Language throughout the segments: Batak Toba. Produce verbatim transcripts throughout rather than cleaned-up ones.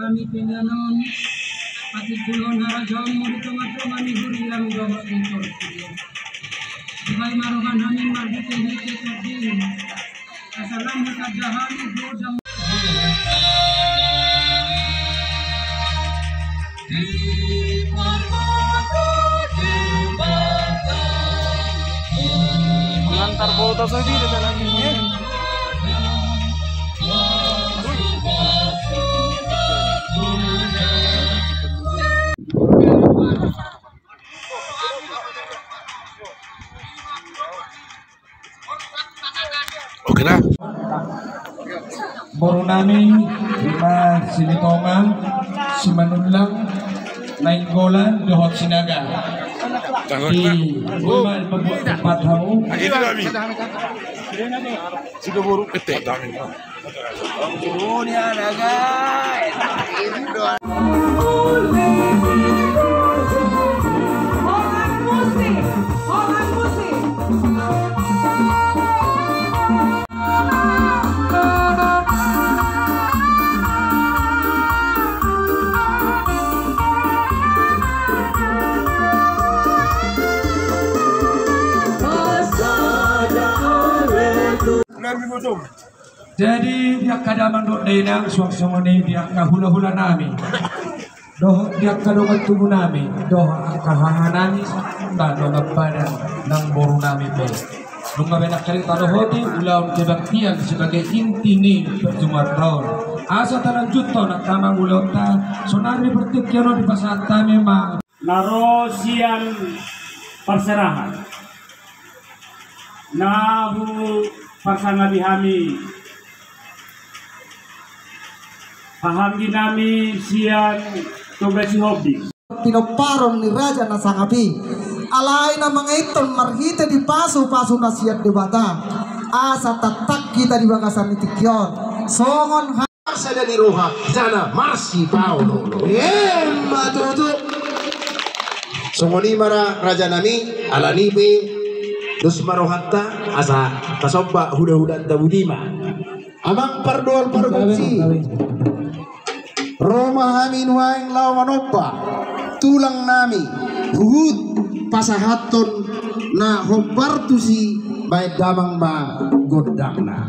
Hami pe nanon patinjolhon harajaonmu di tongatonga ni huriam dohot di portibi on. Dibahen ma rohanami marhitehite tondimi. Asa lam hutanda hami godang. Mengantar bola sendiri dalam ini. Oke lah. Boru nami, ima Silitonga, Simanullang, Nainggolan, dohot Sinaga. Di rumah pembuat tempat hamu. Ini kami. Sudah boru. Ete. Jadi di angka damang dohot dainang, suang songon i di angka hulahula nami, dohot di angka dongan tubu nami, dohot angka haha nami, sahat dongan bana nang boru nami pe. Nunga be nangkin tadohoti ulaon kebaktian sebagai inti ni parjumatan on. Asa talanjuthon angka amang ulaonta, sonari partingkian on dipasahat hami ma. Na ro sian parserahan na huparsangapi hami, haha anggi nami sian Toga Sihombing. Pinomparon ni raja na sangap i, alai na mangaithon marhite di pasupasu na sian Debata, asa tangkas hita di bagasan ni tingki on songon ha- Marsada ni roha jala marsipaoloolo. Emma tutu. Songon i ma ra raja nami, alani pe dos ma rohanta, asa tasomba hulahulanta, boti ma. Amang pardoal pargonsi, ro ma hami nuaeng laho manomba tulang nami, huhut pasahathon na hombar tusi, bahen damang ma gondangna.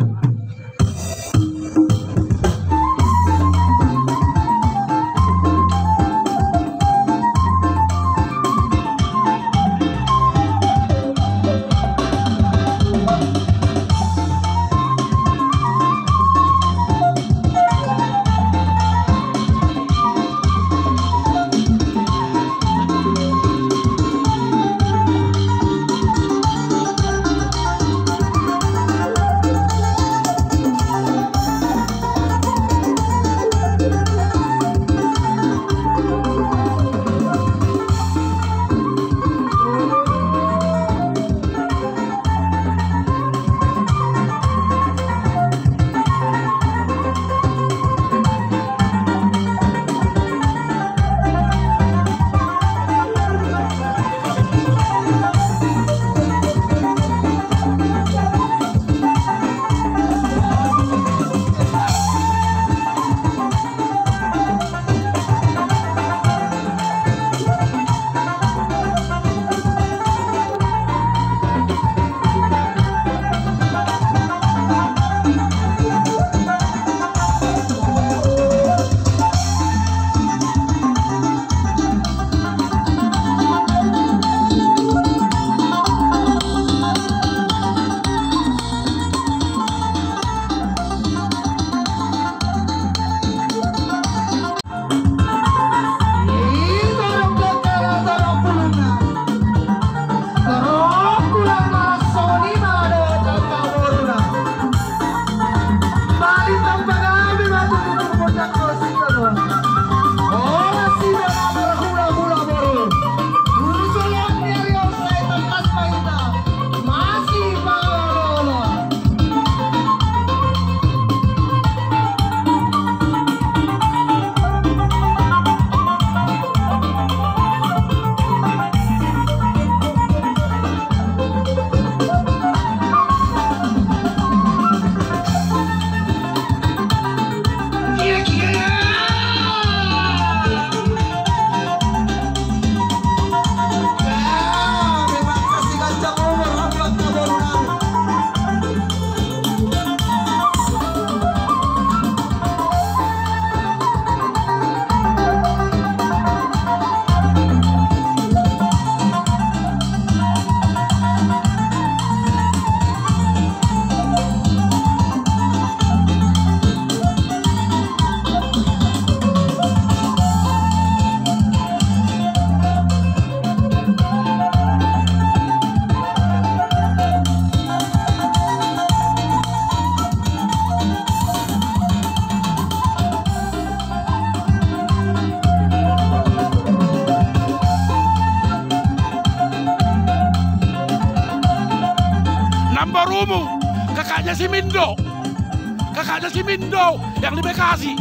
Kakaknya si Mindo. Kakaknya si Mindo yang di Bekasi.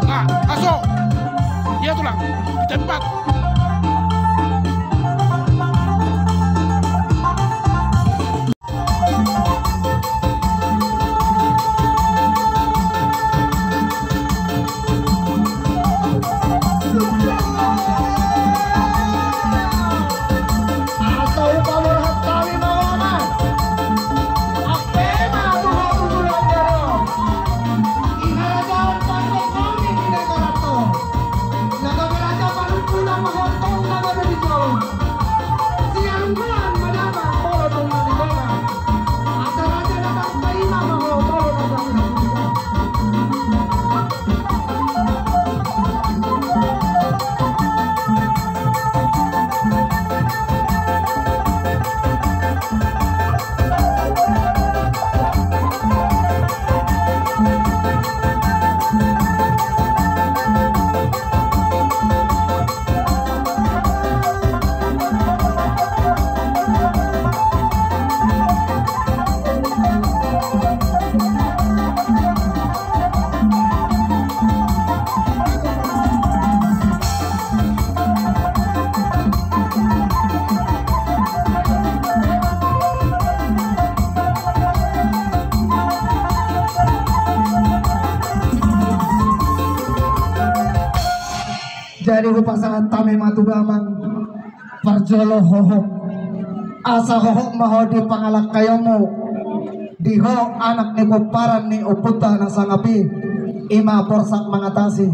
Nah, masuk. Dia tulang. Kita empat. Jadi hupasahat hami ma tu damang. Parjolo hohom. Asa hohom ma ho di pangalangkaionmu. Di ho anak ni pomparan ni ompunta na sangap i. I ma Borsak Mangatasi.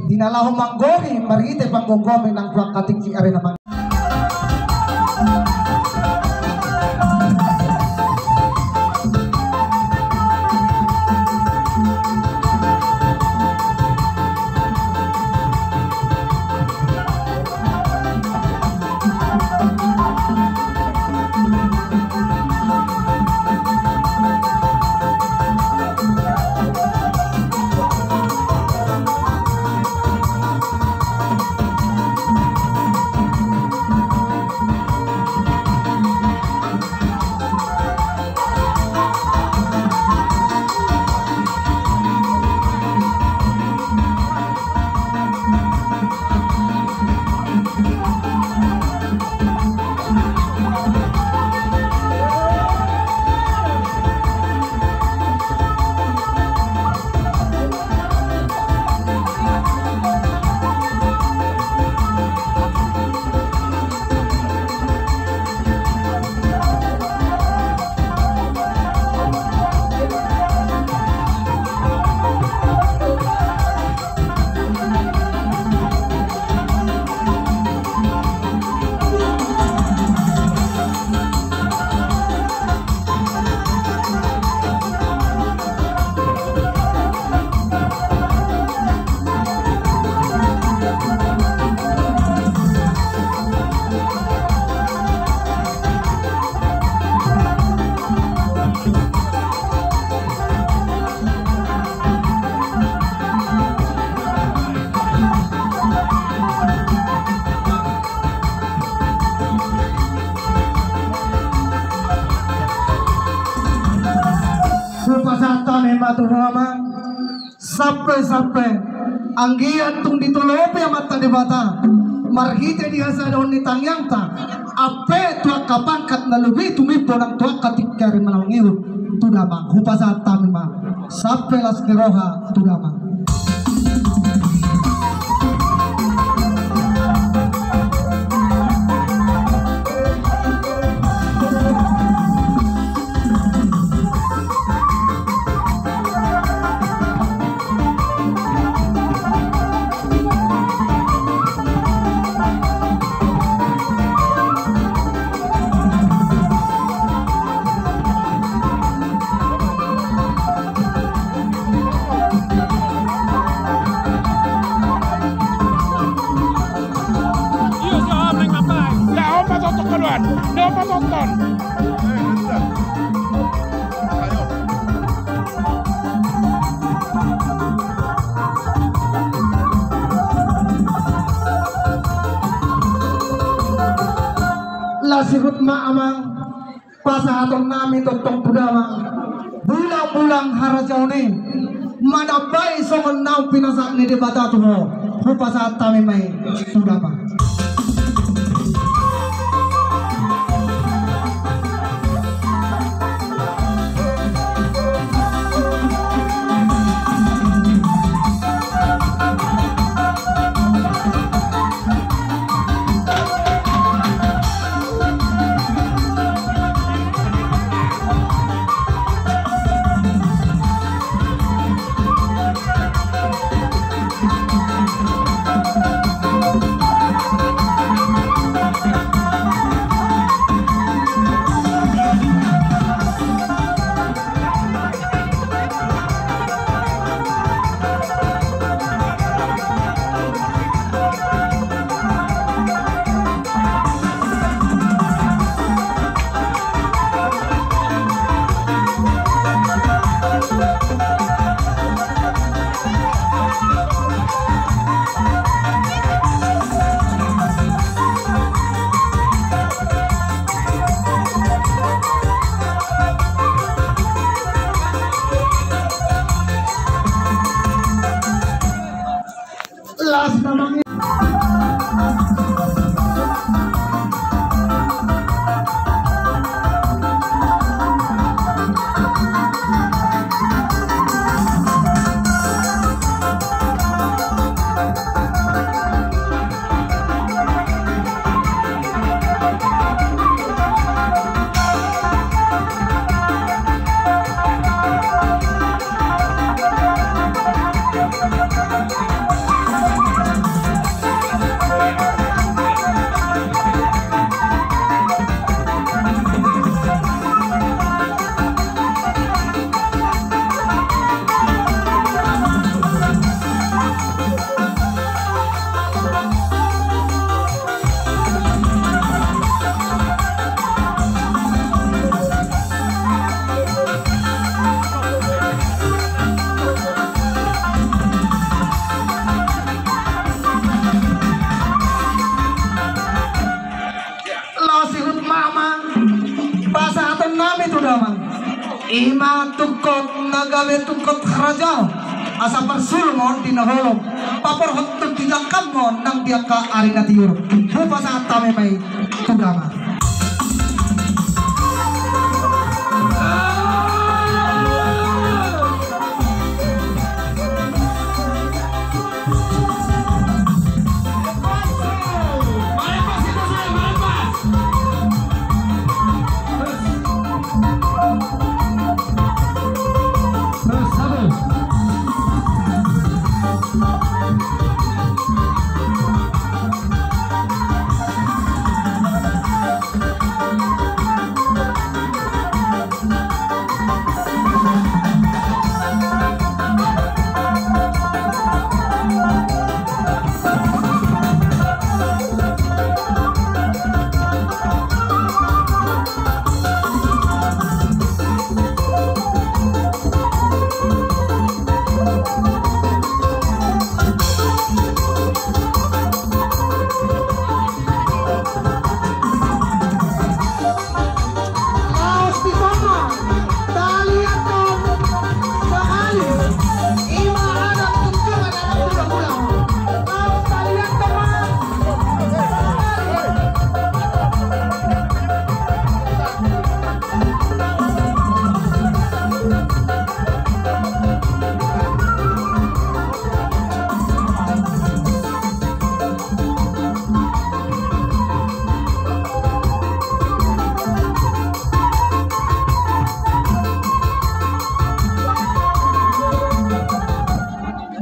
Di na laho manggohi marhite panggomgomi nang tu angka tingki ari na mang- Hupasahat hami ma tu ho amang. Sampe-sampe anggiat tung ditolopi Amanta Debata marhite di hasadaon ni tangiangta, ampe tu angka pangkat na lobi tumimbo nang tu angka tingki ari manaon ihut tu damang. Hupasahat hami ma sampe las ni roha tu damang. Dua puluh ton. Las ihut ma amang. Pasahaton nami tongtong tu damang, bulang-bulang harajaon i, manambai songon naung pinasahat ni Debata tu ho, hupasahat hami ma i tu damang. Las namanya. Las ihut ma amang, pasahaton nami tu damang. Ima tungkot na gabe tungkot harajaon, asa parsulung on di na holom, paporhot tu di jangkam on nang di angka ari na tiur. Hupasahat hami ma i tu damang.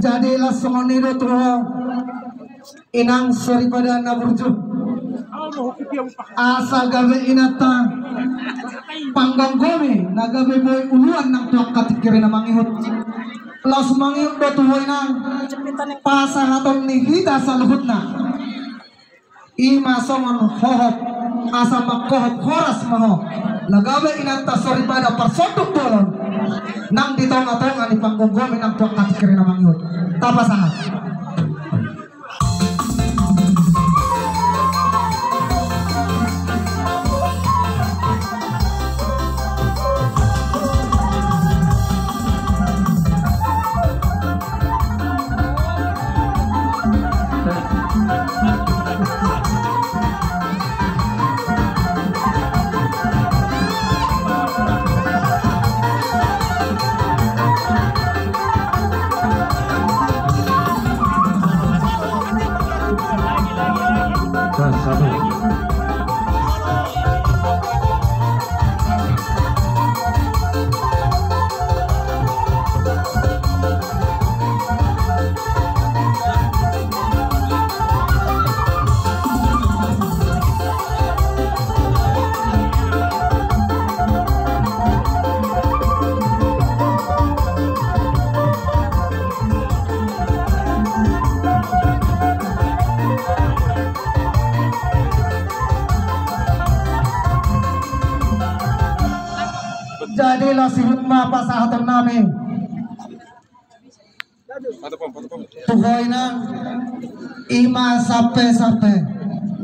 Jadi las songon i do tu ho, inang soripada na burju. Asa gabe inanta panggomgomi na gabe boi uluan nang tu angka tingki ari na mangihut. Laos mangihut do tu ho inang pasahaton ni hita saluhutna. Ima songon hohop Asa mangkohop horas ma ho. Laho gabe inanta soripada parsonduk bolon nang di tonga-tonga ni panggomgomi nang tu angka tingki ari na mangihut. Tapasahat. Jadi laos ihut ma pasahaton nami. Tu ho inang, i ma sampe-sampe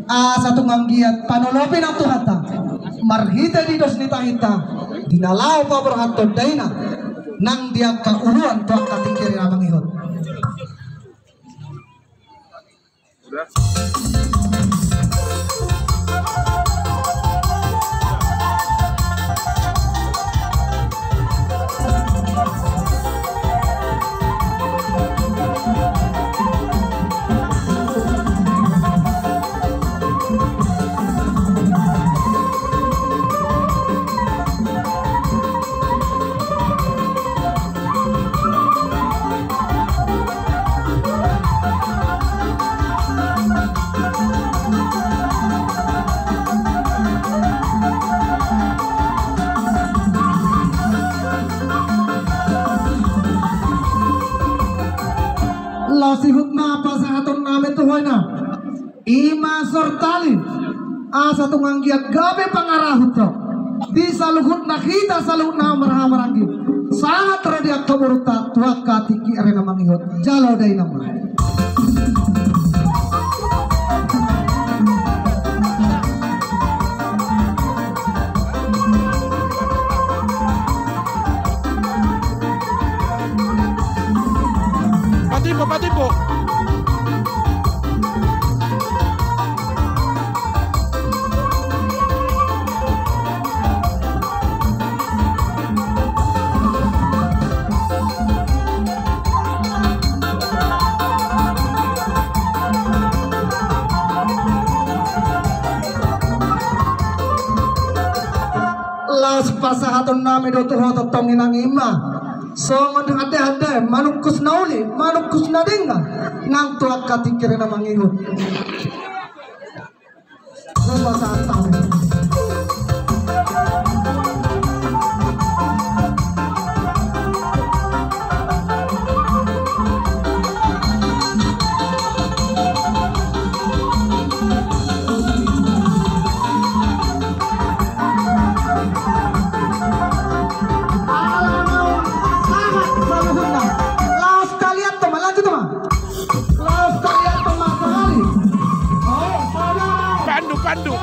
asa tung anggiat panolopi nang Tuhanta marhite di dos ni tahinta di na laho paborhathon daina nang di angka uluan tu angka tingki ari na mangihut. Laos ihut ma pasahaton nami tu ho inang. I ma sortali asa tung anggiat gabe pangarahut ho di saluhutna hita saluhutna marhahamaranggi sahat ro di angka borunta tu angka tingki ari na mangihut. Jalo dainang ma. Patimbo, patimbo. Laos pasahaton nami do tu ho tongtong inang, i ma songon hande-hande manungkus na uli, manungkus na denggan nang tu angka tingki ari na mangihut. Ala naung sahat saluhutna. Laos taliat ma, lanjut ma. Laos taliat ma sahali. Pandu, pandu.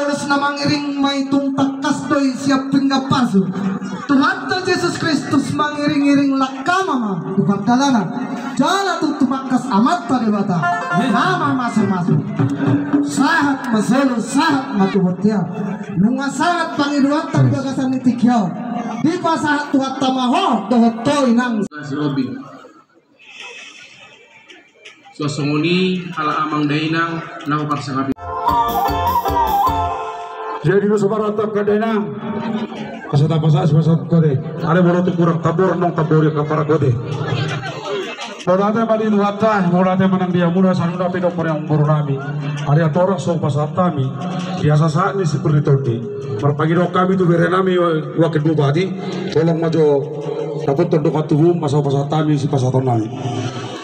Paulus na mangiring ma i tung tangkas do i sian pinggan pasu. Tuhanta Jesus Kristus mangiring-iring langkama ma di pardalanan. Jala tung tumangkas Amanta Debata na mamasu-masu. Sahat ma solu, sahat ma tu bontean. Nunga sahat pangidoanta di bagasan ni tingki on. Dipasahat Tuhanta ma ho dohot ho, Inang. Suang songon i halak amang dainang na huparsangapi. Jadi dosa barat angka dainang. Asa tapasahat sipasahat kote. Alai molo tung hurang tambor nang tambor i angka parakote. Mauliate ma di Tuhanta, mauliate ma nang di hamuna saluhutna pe dohot di amangboru nami. Alai torang so hupasahat hami di sahat-sahat ni si Purni Tondi. Marpangidoan hami tu bere nami Wakil Bupati, tolong ma jo dapothon dongan tubum asa hupasahat hami sipasahaton nami.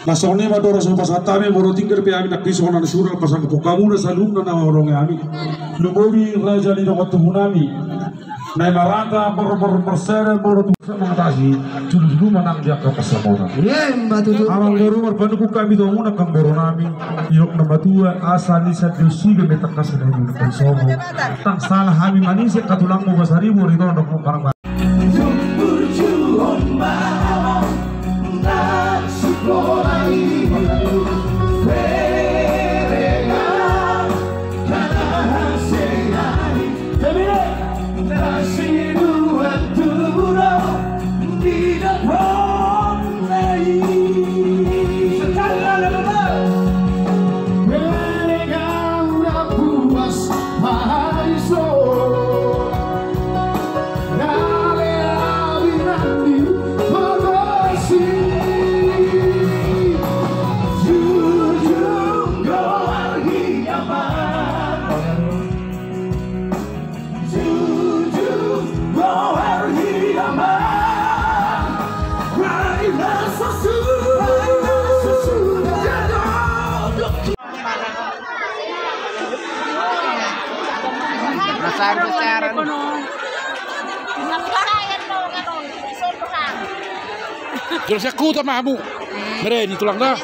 Na songon i ma torang so hupasahat hami, molo tinggal pe hami nangkin songon na sura pasangaphon hamuna saluhutna na mangoloi hami. Lumobi raja ni dongan tubu nami. Na i ma rata borbor marsere molo tu mangatasi julu-julu ma nang di angka pansamotan. Amangboru, marpanungkun hami tu hamuna angka boru nami, didok na matua asa ni sandiusi be metang kasih nami. Tong sala hami manise katulangmu basaribu ri tondok. Jolo sian huta ma hamu. Mere di tulang da.